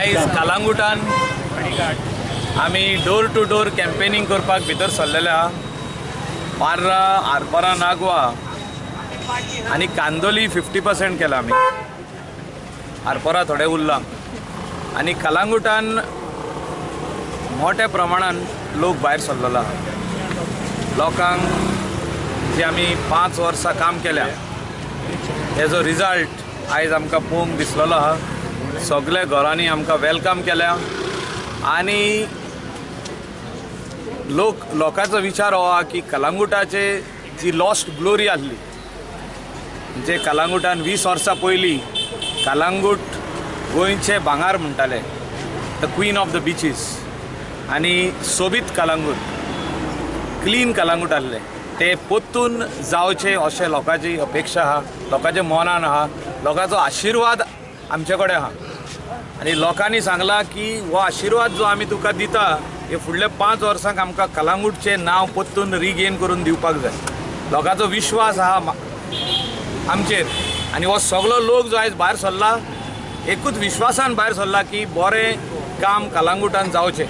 आयज कलांगुटान आमी door two door campaigning करपाक भितर सरलेले आहा. पार्रा, आरपोरा, नागवा आनी कांदोली 50% केला आमी. आरपोरा थोडें उरलां आनी कलांगुटान मोठ्या प्रमाणान लोक भायर सरलेलो आहा. लोकांक जे आमी 5 वर्सां काम केल्या हेजो रिजल्ट आयज आमकां पळोवंक दिसलेलो आहा. सगल्या घरांनी आमकां welcome केल्या आनी लोक, लोकांचो विचार हो आहा की कलांगुटाचे जी लॉस्ट ग्लोरी आसली, म्हणजे कलांगुटान 20 वर्सां पयलीं कलांगूट गोंयचे भांगार म्हणटाले, the queen of the beaches, आनी सोबीत कलांगूट, क्लीन कलांगूट आसलें, ते परतून जावचें अशें लोकांची अपेक्षा आहा, लोकांच्या मनान आहा. लोकांचो आशिर्वाद आमचे कडेन आहा आनी लोकांनी सांगलां की हो आशिर्वाद जो आमी तुका दिता, हे फुडल्या 5 वर्सांक आमकां कलांगूटचें नांव परतून रिगेन करून दिवपाक जाय. लोकांचो विश्वास आहा आमचेर आनी हो सगलो लोक जो आयज भायर सरला, एकूच विश्वासान भायर सरला की बरें काम कलांगुटान जावचें.